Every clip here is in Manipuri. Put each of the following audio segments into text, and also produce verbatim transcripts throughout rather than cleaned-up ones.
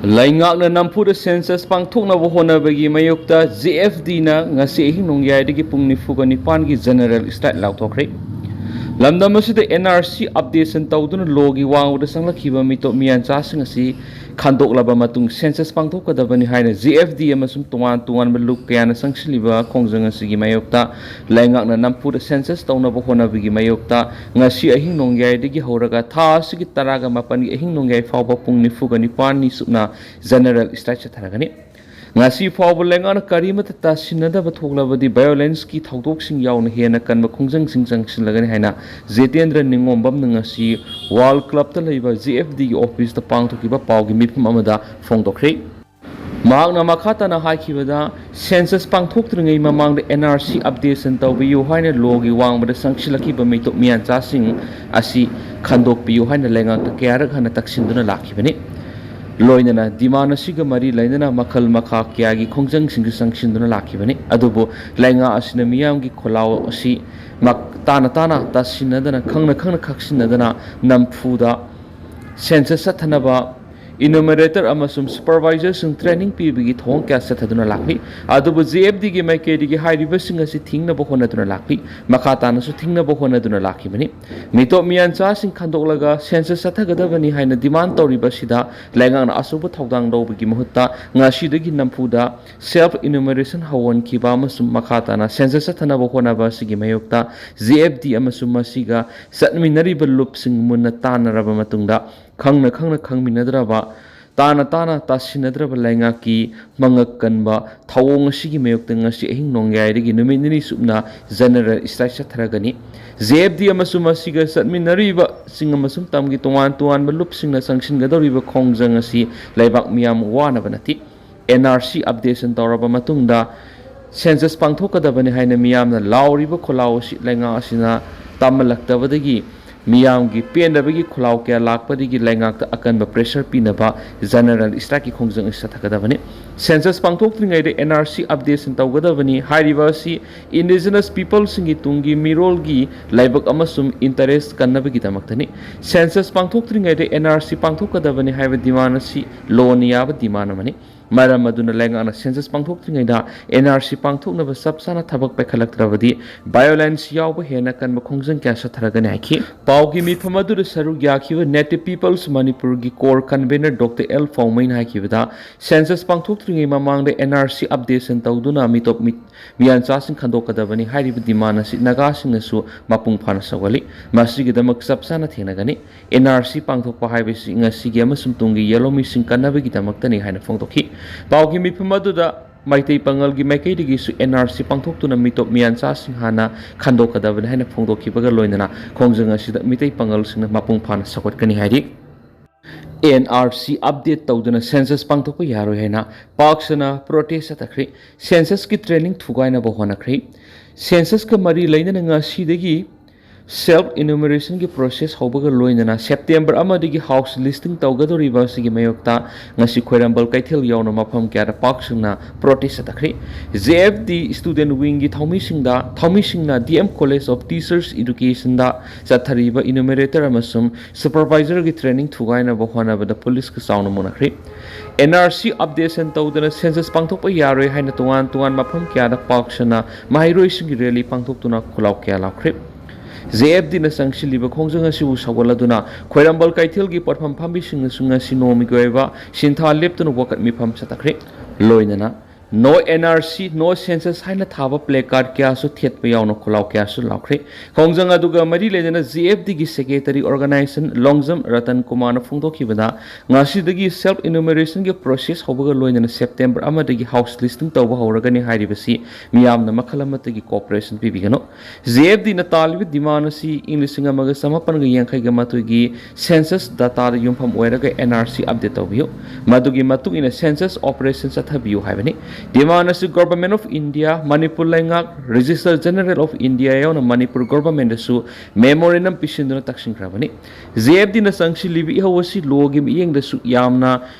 ꯂꯩꯉꯥꯛꯅ ꯅꯝꯐꯨꯗ ꯁꯦꯟꯁꯁ ꯄꯥꯡꯊꯣꯛꯅꯕ ꯍꯣꯠꯅꯕꯒꯤ ꯃꯥꯌꯣꯛꯇ ꯖꯦ ꯑꯦꯐ ꯗꯤꯅ ꯉꯁꯤ ꯑꯍꯤꯡ ꯅꯣꯡꯌꯥꯏꯗꯒꯤ ꯄꯨꯡ ꯅꯤꯐꯨꯒ ꯅꯤꯄꯥꯟꯒꯤ ꯖꯦꯅꯔꯦꯜ ꯁ꯭ꯇ꯭ꯔꯥꯏꯛ ꯂꯥꯎꯊꯣꯛꯈ꯭ꯔꯦ꯫ ꯂꯝꯗꯝ ꯑꯁꯤꯗ ꯑꯦꯟ ꯑꯥꯔ ꯁꯤ ꯑꯞꯗꯦꯁꯟ ꯇꯧꯗꯨꯅ ꯂꯣꯒꯤ ꯋꯥꯡꯃꯗ ꯆꯪꯂꯛꯈꯤꯕ ꯃꯤꯇꯣꯞ ꯃꯤꯌꯥꯟꯆꯥꯁꯤꯡ ꯑꯁꯤ ꯈꯟꯗꯣꯛꯂꯕ ꯃꯇꯨꯡ ꯁꯦꯟꯁꯁ ꯄꯥꯡꯊꯣꯛꯀꯗꯕꯅꯤ ꯍꯥꯏꯅ ꯖꯦ ꯑꯦꯐ ꯗꯤ ꯑꯃꯁꯨꯡ ꯇꯣꯉꯥꯟ ꯇꯣꯉꯥꯟꯕ ꯂꯨꯞ ꯀꯌꯥꯅ ꯆꯪꯁꯤꯜꯂꯤꯕ ꯈꯣꯡꯖꯪ ꯑꯁꯤꯒꯤ ꯃꯥꯌꯣꯛꯇ ꯂꯩꯉꯥꯛꯅ ꯅꯝꯐꯨꯗ ꯁꯦꯟꯁꯁ ꯇꯧꯅꯕ ꯍꯣꯠꯅꯕꯒꯤ ꯃꯥꯌꯣꯛꯇ ꯉꯁꯤ ꯑꯍꯤꯡ ꯅꯣꯡꯌꯥꯏꯗꯒꯤ ꯍꯧꯔꯒ ꯊꯥ ꯑꯁꯤꯒꯤ ꯇꯔꯥꯒ ꯃꯥꯄꯟꯒꯤ ꯑꯍꯤꯡ ꯅꯣꯡꯌꯥꯏ ꯐꯥꯎꯕ ꯄꯨꯡ ꯅꯤꯐꯨꯒ ꯅꯤꯄꯥꯟꯅꯤ ꯆꯨꯞꯅ ꯖꯦꯅꯔꯦꯜ ꯁ꯭ꯇ꯭ꯔꯥꯏꯛ ꯆꯠꯊꯔꯒꯅꯤ꯫ ꯉꯁꯤ ꯐꯥꯎꯕ ꯂꯩꯉꯥꯛꯅ ꯀꯔꯤꯃꯠꯇ ꯇꯥꯁꯤꯟꯅꯗꯕ ꯊꯣꯛꯂꯕꯗꯤ ꯚꯥꯏꯑꯣꯂꯦꯟꯁꯀꯤ ꯊꯧꯗꯣꯛꯁꯤꯡ ꯌꯥꯎꯅ ꯍꯦꯟꯅ ꯀꯟꯕ ꯈꯣꯡꯖꯪꯁꯤꯡ ꯆꯪꯁꯤꯜꯂꯒꯅꯤ ꯍꯥꯏꯅ ꯖꯤꯇꯦꯟꯗ꯭ꯔ ꯅꯤꯉꯣꯝꯕꯝꯅ ꯉꯁꯤ ꯋꯥꯔꯜ ꯀ꯭ꯂꯕꯇ ꯂꯩꯕ ꯖꯦ ꯑꯦꯐ ꯗꯤꯒꯤ ꯑꯣꯐꯤꯁꯇ ꯄꯥꯡꯊꯣꯛꯈꯤꯕ ꯄꯥꯎꯒꯤ ꯃꯤꯐꯝ ꯑꯃꯗ ꯐꯣꯡꯗꯣꯛꯈ꯭ꯔꯦ꯫ ꯃꯍꯥꯛꯅ ꯃꯈꯥ ꯇꯥꯅ ꯍꯥꯏꯈꯤꯕꯗ, ꯁꯦꯟꯁꯁ ꯄꯥꯡꯊꯣꯛꯇ꯭ꯔꯤꯉꯩ ꯃꯃꯥꯡꯗ ꯑꯦꯟ ꯑꯥꯔ ꯁꯤ ꯑꯞꯗꯦꯁꯟ ꯇꯧꯕꯤꯌꯨ ꯍꯥꯏꯅ ꯂꯣꯒꯤ ꯋꯥꯡꯃꯗ ꯆꯪꯁꯤꯜꯂꯛꯈꯤꯕ ꯃꯤꯇꯣꯞ ꯃꯤꯌꯥꯟꯆꯥꯁꯤꯡ ꯑꯁꯤ ꯈꯟꯗꯣꯛꯄꯤꯌꯨ ꯍꯥꯏꯅ ꯂꯩꯉꯥꯛꯇ ꯀꯌꯥꯔꯛ ꯍꯟꯅ ꯇꯛꯁꯤꯟꯗꯨꯅ ꯂꯥꯛꯈꯤꯕꯅꯤ꯫ ꯂꯣꯏꯅꯅ ꯗꯤꯃꯥꯟ ꯑꯁꯤꯒ ꯃꯔꯤ ꯂꯩꯅꯅ ꯃꯈꯜ ꯃꯈꯥ ꯀꯌꯥꯒꯤ ꯈꯣꯡꯖꯪꯁꯤꯡꯁꯨ ꯆꯪꯁꯤꯟꯗꯨꯅ ꯂꯥꯛꯈꯤꯕꯅꯤ꯫ ꯑꯗꯨꯕꯨ ꯂꯩꯉꯥꯛ ꯑꯁꯤꯅ ꯃꯤꯌꯥꯝꯒꯤ ꯈꯣꯜꯂꯥꯎ ꯑꯁꯤ ꯃꯛ-, ꯇꯥꯅ ꯇꯥꯅ ꯇꯥꯁꯤꯟꯅꯗꯅ, ꯈꯪꯅ ꯈꯪꯅ ꯈꯛꯁꯤꯟꯅꯗꯅ ꯅꯝꯐꯨꯗ ꯁꯦꯟꯁꯁ ꯆꯠꯊꯅꯕ ꯏꯅꯨꯃꯔꯦꯇꯔ ꯑꯃꯁꯨꯡ ꯁꯨꯄꯔꯚꯥꯏꯖꯔꯁꯤꯡ ꯇ꯭ꯔꯦꯅꯤꯡ ꯄꯤꯕꯒꯤ ꯊꯧꯑꯣꯡ ꯀꯌꯥ ꯆꯠꯊꯗꯨꯅ ꯂꯥꯛꯂꯤ꯫ ꯑꯗꯨꯕꯨ ꯖꯦ ꯑꯦꯐ ꯗꯤꯒꯤ ꯃꯥꯏꯀꯩꯗꯒꯤ ꯍꯥꯏꯔꯤꯕꯁꯤꯡ ꯑꯁꯤ ꯊꯤꯡꯅꯕ ꯍꯣꯠꯅꯗꯨꯅ ꯂꯥꯛꯂꯤ꯫ ꯃꯈꯥ ꯇꯥꯅꯁꯨ ꯊꯤꯡꯅꯕ ꯍꯣꯠꯅꯗꯨꯅ ꯂꯥꯛꯈꯤꯕꯅꯤ꯫ ꯃꯤꯇꯣꯞ ꯃꯤꯌꯥꯟꯆꯥꯁꯤꯡ ꯈꯟꯗꯣꯛꯂꯒ ꯁꯦꯟꯁꯁ ꯆꯠꯊꯒꯗꯕꯅꯤ ꯍꯥꯏꯅ ꯗꯤꯃꯥꯟ ꯇꯧꯔꯤꯕ ꯑꯁꯤꯗ ꯂꯩꯉꯥꯛꯅ ꯑꯆꯧꯕ ꯊꯧꯗꯥꯡ ꯂꯧꯕꯒꯤ ꯃꯍꯨꯠꯇ ꯉꯁꯤꯗꯒꯤ ꯅꯝꯐꯨꯗ ꯁꯦꯜꯐ ꯏꯅꯨꯃꯔꯦꯁꯟ ꯍꯧꯍꯟꯈꯤꯕ ꯑꯃꯁꯨꯡ ꯃꯈꯥ ꯇꯥꯅ ꯁꯦꯟꯁꯁ ꯆꯠꯊꯅꯕ ꯍꯣꯠꯅꯕ ꯑꯁꯤꯒꯤ ꯃꯥꯌꯣꯛꯇ ꯖꯦ ꯑꯦꯐ ꯗꯤ ꯑꯃꯁꯨꯡ ꯃꯁꯤꯒ ꯆꯠꯃꯤꯟꯅꯔꯤꯕ ꯂꯨꯞꯁꯤꯡ ꯃꯨꯟꯅ ꯇꯥꯟꯅꯔꯕ ꯃꯇꯨꯡꯗ ꯈꯪꯅ ꯈꯪꯅ ꯈꯪꯃꯤꯟꯅꯗ꯭ꯔꯕ, ꯇꯥꯅ ꯇꯥꯅ ꯇꯥꯁꯤꯟꯅꯗ꯭ꯔꯕ ꯂꯩꯉꯥꯛꯀꯤ ꯃꯉꯛ ꯀꯟꯕ ꯊꯧꯑꯣꯡ ꯑꯁꯤꯒꯤ ꯃꯥꯌꯣꯛꯇ ꯉꯁꯤ ꯑꯍꯤꯡ ꯅꯣꯡꯌꯥꯏꯗꯒꯤ ꯅꯨꯃꯤꯠ ꯅꯤꯅꯤ ꯆꯨꯞꯅ ꯖꯦꯅꯔꯦꯜ ꯁ꯭ꯇ꯭ꯔꯥꯏꯛ ꯆꯠꯊꯔꯒꯅꯤ꯫ ꯖꯦ ꯑꯦꯐ ꯗꯤ ꯑꯃꯁꯨꯡ ꯃꯁꯤꯒ ꯆꯠꯃꯤꯟꯅꯔꯤꯕꯁꯤꯡ ꯑꯃꯁꯨꯡ ꯇꯝꯒꯤ ꯇꯣꯉꯥꯟ ꯇꯣꯉꯥꯟꯕ ꯂꯨꯞꯁꯤꯡꯅ ꯆꯪꯁꯤꯟꯒꯗꯧꯔꯤꯕ ꯈꯣꯡꯖꯪ ꯑꯁꯤ ꯂꯩꯕꯥꯛ ꯃꯤꯌꯥꯝ ꯋꯥꯅꯕ ꯅꯠꯇꯦ꯫ ꯑꯦꯟ ꯑꯥꯔ ꯁꯤ ꯑꯞꯗꯦꯁꯟ ꯇꯧꯔꯕ ꯃꯇꯨꯡꯗ ꯁꯦꯟꯁꯁ ꯄꯥꯡꯊꯣꯛꯀꯗꯕꯅꯤ ꯍꯥꯏꯅ ꯃꯤꯌꯥꯝꯅ ꯂꯥꯎꯔꯤꯕ ꯈꯣꯜꯂꯥꯎ ꯑꯁꯤ ꯂꯩꯉꯥꯛ ꯑꯁꯤꯅ ꯇꯥꯃꯜꯂꯛꯇꯕꯗꯒꯤ ꯃꯤꯌꯥꯝꯒꯤ ꯄꯦꯟꯗꯕꯒꯤ ꯈꯨꯜꯂꯥꯎ ꯀꯌꯥ ꯂꯥꯛꯄꯗꯒꯤ ꯂꯩꯉꯥꯛꯇ ꯑꯀꯟꯕ pressure ꯄꯤꯅꯕ general strikeꯀꯤ ꯈꯣꯡꯖꯪ ꯑꯁꯤ ꯆꯠꯊꯒꯗꯕꯅꯤ꯫ Census ꯄꯥꯡꯊꯣꯛꯇ꯭ꯔꯤꯉꯩꯗ N R C updation ꯇꯧꯒꯗꯕꯅꯤ꯫ ꯍꯥꯏꯔꯤꯕ ꯑꯁꯤ indigenous peopleꯁꯤꯡꯒꯤ ꯇꯨꯡꯒꯤ ꯃꯤꯔꯣꯜꯒꯤ ꯂꯥꯏꯕꯛ ꯑꯃꯁꯨꯡ interest ꯀꯟꯅꯕꯒꯤꯗꯃꯛꯇꯅꯤ꯫ Census ꯄꯥꯡꯊꯣꯛꯇ꯭ꯔꯤꯉꯩꯗ N R C ꯄꯥꯡꯊꯣꯛꯀꯗꯕꯅꯤ ꯍꯥꯏꯕ demand ꯑꯁꯤ ꯂꯣꯅ ꯌꯥꯕ demand ꯑꯃꯅꯤ꯫ ꯃꯔꯝ ꯑꯗꯨꯅ ꯂꯩꯉꯥꯛꯅ census ꯄꯥꯡꯊꯣꯛꯇ꯭ꯔꯤꯉꯩꯗ N R C ꯄꯥꯡꯊꯣꯛꯅꯕ ꯆꯞ ꯆꯥꯅ ꯊꯕꯛ ꯄꯥꯏꯈꯠꯂꯛꯇ꯭ꯔꯕꯗꯤ violence ꯌꯥꯎꯕ ꯍꯦꯟꯅ ꯀꯟꯕ ꯈꯣꯡꯖꯪ ꯀꯌꯥ ꯆꯠꯊꯔꯒꯅꯤ ꯍꯥꯏꯈꯤ꯫ ꯄꯥꯎꯒꯤ ꯃꯤꯐꯝ ꯑꯗꯨꯗ ꯁꯔꯨꯛ ꯌꯥꯈꯤꯕ Native Peoples ꯃꯅꯤꯄꯨꯔꯒꯤ core convener Doctor L ꯐꯥꯎꯃꯩꯅ ꯍꯥꯏꯈꯤꯕꯗ, census ꯄꯥꯡꯊꯣꯛꯇ꯭ꯔꯤꯉꯩ ꯃꯃꯥꯡꯗ N R C updation ꯇꯧꯗꯨꯅ ꯃꯤꯇꯣꯞ ꯃꯤ-, ꯃꯤꯌꯥꯟꯆꯥꯁꯤꯡ ꯈꯟꯗꯣꯛꯀꯗꯕꯅꯤ ꯍꯥꯏꯔꯤꯕ demand ꯑꯁꯤ ꯅꯥꯒꯥꯁꯤꯡꯅꯁꯨ ꯃꯄꯨꯡ ꯐꯥꯅ ꯁꯧꯒꯠꯂꯤ꯫ ꯃꯁꯤꯒꯤꯗꯃꯛ ꯆꯞ ꯆꯥꯅ ꯊꯦꯡꯅꯒꯅꯤ꯫ N R C ꯄꯥꯡꯊꯣꯛꯄ ꯍꯥꯏꯕꯁꯤ ꯉꯁꯤꯒꯤ ꯑꯃꯁꯨꯡ ꯇꯨꯡꯒꯤ ꯌꯦꯜꯍꯧꯃꯤꯁꯤꯡ ꯀꯟꯅꯕꯒꯤꯗꯃꯛꯇꯅꯤ ꯍꯥꯏꯅ ꯐꯣꯡꯗꯣꯛꯈꯤ꯫ ꯄꯥꯎꯒꯤ ꯃꯤꯐꯝ ꯑꯗꯨꯗ ꯃꯩꯇꯩ ꯄꯥꯉꯜꯒꯤ ꯃꯥꯏꯀꯩꯗꯒꯤꯁꯨ N R C ꯄꯥꯡꯊꯣꯛꯇꯨꯅ ꯃꯤꯇꯣꯞ ꯃꯤꯌꯥꯟꯆꯥꯁꯤꯡ ꯍꯥꯟꯅ ꯈꯟꯗꯣꯛꯀꯗꯕꯅꯤ ꯍꯥꯏꯅ ꯐꯣꯡꯗꯣꯛꯈꯤꯕꯒ ꯂꯣꯏꯅꯅ ꯈꯣꯡꯖꯪ ꯑꯁꯤꯗ ꯃꯤꯇꯩ ꯄꯥꯉꯜꯁꯤꯡꯅ ꯃꯄꯨꯡ ꯐꯥꯅ ꯁꯧꯒꯠꯀꯅꯤ ꯍꯥꯏꯔꯤ꯫ N R C update ꯇꯧꯗꯅ census ꯄꯥꯡꯊꯣꯛꯄ ꯌꯥꯔꯣꯏ ꯍꯥꯏꯅ ꯄꯥꯛ ꯁꯟꯅ protest ꯆꯠꯊꯈ꯭ꯔꯤ꯫ Censusꯀꯤ training ꯊꯨꯒꯥꯏꯅꯕ ꯍꯣꯠꯅꯈ꯭ꯔꯤ꯫ Censusꯀ ꯃꯔꯤ ꯂꯩꯅꯅ ꯉꯁꯤꯗꯒꯤ self enumerationꯒꯤ process ꯍꯧꯕꯒ ꯂꯣꯏꯅꯅ September ꯑꯃꯗꯒꯤ house listing ꯇꯧꯒꯗꯧꯔꯤꯕ ꯑꯁꯤꯒꯤ ꯃꯥꯌꯣꯛꯇ ꯉꯁꯤ ꯈ꯭ꯋꯥꯏꯔꯝꯕꯟ ꯀꯩꯊꯦꯜ ꯌꯥꯎꯅ ꯃꯐꯝ ꯀꯌꯥꯗ ꯄꯥꯛ ꯁꯟꯅ protest ꯆꯠꯊꯈ꯭ꯔꯤ꯫ J F D student wingꯒꯤ ꯊꯧꯃꯤꯁꯤꯡꯗ, ꯊꯧꯃꯤꯁꯤꯡꯅ D M College of Teachers Educationꯗ ꯆꯠꯊꯔꯤꯕ enumerator ꯑꯃꯁꯨꯡ supervisorꯒꯤ training ꯊꯨꯒꯥꯏꯅꯕ ꯍꯣꯠꯅꯕꯗ policeꯀ ꯆꯥꯎꯅ ꯃꯨꯟꯅꯈ꯭ꯔꯤ꯫ N R C updation ꯇꯧꯗꯅ census ꯄꯥꯡꯊꯣꯛꯄ ꯌꯥꯔꯣꯏ ꯍꯥꯏꯅ ꯇꯣꯉꯥꯟ ꯇꯣꯉꯥꯟ ꯃꯐꯝ ꯀꯌꯥꯗ ꯄꯥꯛ ꯁꯟꯅ ꯃꯍꯩꯔꯣꯏꯁꯤꯡꯒꯤ rally ꯄꯥꯡꯊꯣꯛꯇꯨꯅ ꯈꯨꯜꯂꯥꯎ ꯀꯌꯥ ꯂꯥꯎꯈ꯭ꯔꯤ꯫ J F Dꯅ ꯆꯪꯁꯤꯜꯂꯤꯕ ꯈꯣꯡꯖꯪ ꯑꯁꯤꯕꯨ ꯁꯧꯒꯠꯂꯗꯨꯅ ꯈ꯭ꯋꯥꯏꯔꯝꯕꯟ ꯀꯩꯊꯦꯜꯒꯤ ꯄꯣꯠꯐꯝ ꯐꯝꯕꯤꯁꯤꯡꯅꯁꯨ ꯉꯁꯤ ꯅꯣꯡꯃꯒꯤ ꯑꯣꯏꯕ ꯁꯤꯟꯊꯥ ꯂꯦꯞꯇꯅ ꯋꯥꯀꯠ ꯃꯤꯐꯝ ꯆꯠꯊꯈ꯭ꯔꯤ꯫ ꯂꯣꯏꯅꯅ No N R C, No Census ꯍꯥꯏꯅ ꯊꯥꯕ placard ꯀꯌꯥꯁꯨ ꯊꯦꯠꯄ ꯌꯥꯎꯅ ꯈꯨꯜꯂꯥꯎ ꯀꯌꯥꯁꯨ ꯂꯥꯎꯈ꯭ꯔꯤ꯫ ꯈꯣꯡꯖꯪ ꯑꯗꯨꯒ ꯃꯔꯤ ꯂꯩꯅꯅ J F Dꯒꯤ secretary organization Longjam Ratan ꯀꯨꯃꯥꯔꯅ ꯐꯣꯡꯗꯣꯛꯈꯤꯕꯗ, ꯉꯁꯤꯗꯒꯤ self enumerationꯒꯤ process ꯍꯧꯕꯒ ꯂꯣꯏꯅꯅ September ꯑꯃꯗꯒꯤ house listing ꯇꯧꯕ ꯍꯧꯔꯒꯅꯤ ꯍꯥꯏꯔꯤꯕꯁꯤ ꯃꯤꯌꯥꯝꯅ ꯃꯈꯜ ꯑꯃꯠꯇꯒꯤ cooperation ꯄꯤꯕꯤꯒꯅꯨ꯫ J F Dꯅ ꯇꯥꯜꯂꯤꯕ demand ꯑꯁꯤ ꯏꯪ ꯂꯤꯁꯤꯡ ꯑꯃꯒ ꯆꯥꯃꯥꯄꯟꯒ ꯌꯥꯡꯈꯩꯒ ꯃꯥꯊꯣꯏꯒꯤ census dataꯗ ꯌꯨꯝꯐꯝ ꯑꯣꯏꯔꯒ N R C update ꯇꯧꯕꯤꯌꯨ꯫ ꯃꯗꯨꯒꯤ ꯃꯇꯨꯡ ꯏꯟꯅ census operation ꯆꯠꯊꯕꯤꯌꯨ ꯍꯥꯏꯕꯅꯤ꯫ Demand ꯑꯁꯤ Government of India, ꯃꯅꯤꯄꯨꯔ ꯂꯩꯉꯥꯛ, Registrar General of India ꯌꯥꯎꯅ ꯃꯅꯤꯄꯨꯔ Government ꯗꯁꯨ memorandum ꯄꯤꯁꯤꯟꯗꯨꯅ ꯇꯛꯁꯤꯟꯈ꯭ꯔꯕꯅꯤ꯫ ꯖꯦ ꯑꯦꯐ ꯗꯤꯅ ꯆꯪꯁꯤꯜꯂꯤꯕ ꯏꯍꯧ ꯑꯁꯤ ꯂꯣꯒꯤ ꯃꯤꯠꯌꯦꯡꯗꯁꯨ ꯌꯥꯝꯅ